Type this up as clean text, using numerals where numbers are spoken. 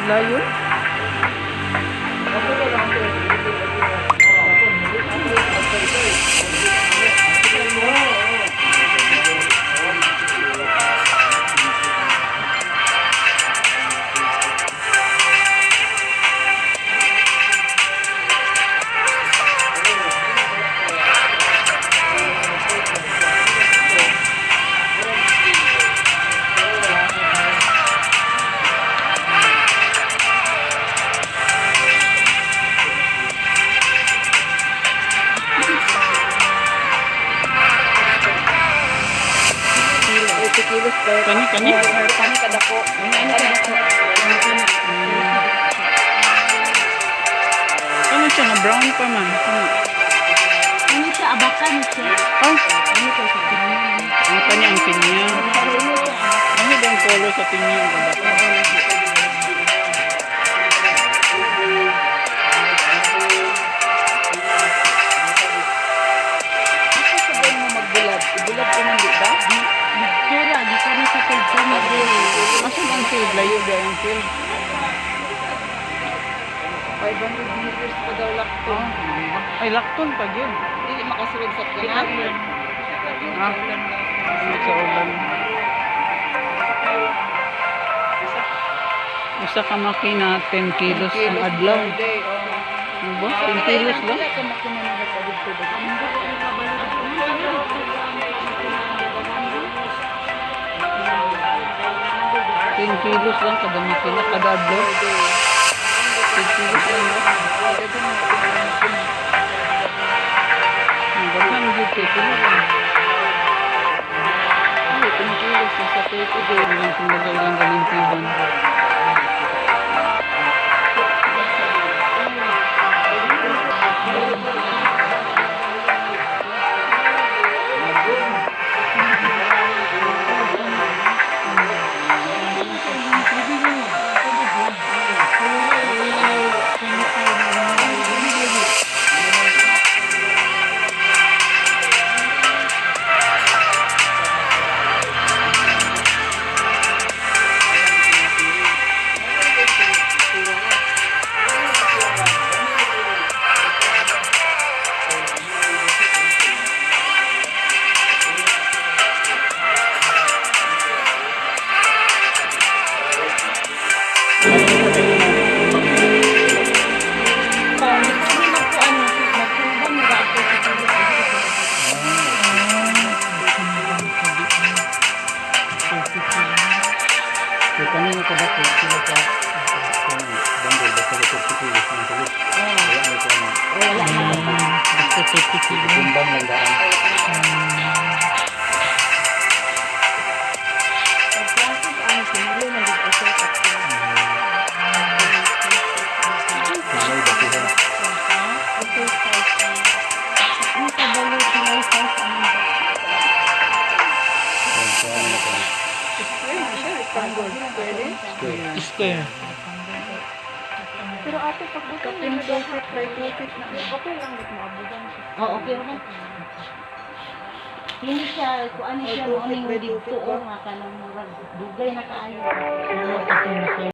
Layo. Kilos per Kani kani. Kani kadako. Ano siya nga brown pa man. Ano? Ano siya, abakan siya. Oh, Ano siya sa pinya? ang kanya ang pinya. Ano ba ang color sa pinya ang abakan? Ako sabay mo magbulad. Ibulad ko man, di ba? Dito ra, di kami sa field kami diri. Asan ang field? Layo ba ang field? 500 meters pa daw lakton. Ay, lakton pa yun. Dili makasulod sa kanan. Ah, sa ulan. Usa ka makina, 10 kilos ang adlaw. Per day, oh. Ano ba? 10 kilos lang? Pila ka makina nila sa dito? 10 kilos lang kada makina, kada adlaw. 10 kilos lang ba? Ang daghan gyud kay kilo lang. Ay, 10 kilos nasa 30 days. Ilang kumbaga ilang galimpiban. Kami magkuan, magkumbang ra ako sa kilos. So kanina ka ba kung sila ka kung bandol basta ka 30 kilos ng tulos. Wala may kuno. Wala na. Basta 30 kilos. Timbang lang daan. Pagklase sa ano, sinuli na dito siya. May basihan. Okay, size. Ang kabalo, pilay size. Ano ba? Ayan, so ano na ko. Square siya, rectangle. Pwede? Square. Square. Pero ate, pag butang na 2 feet by 2 feet na, okay lang, wag maabugan siya. Oo, okay naman. Hindi siya, kung ano siya, Oh, 2 noon feet yung by 2 dito, feet ba? nga ka ng murag, dugay na kaayo. Ano, ito na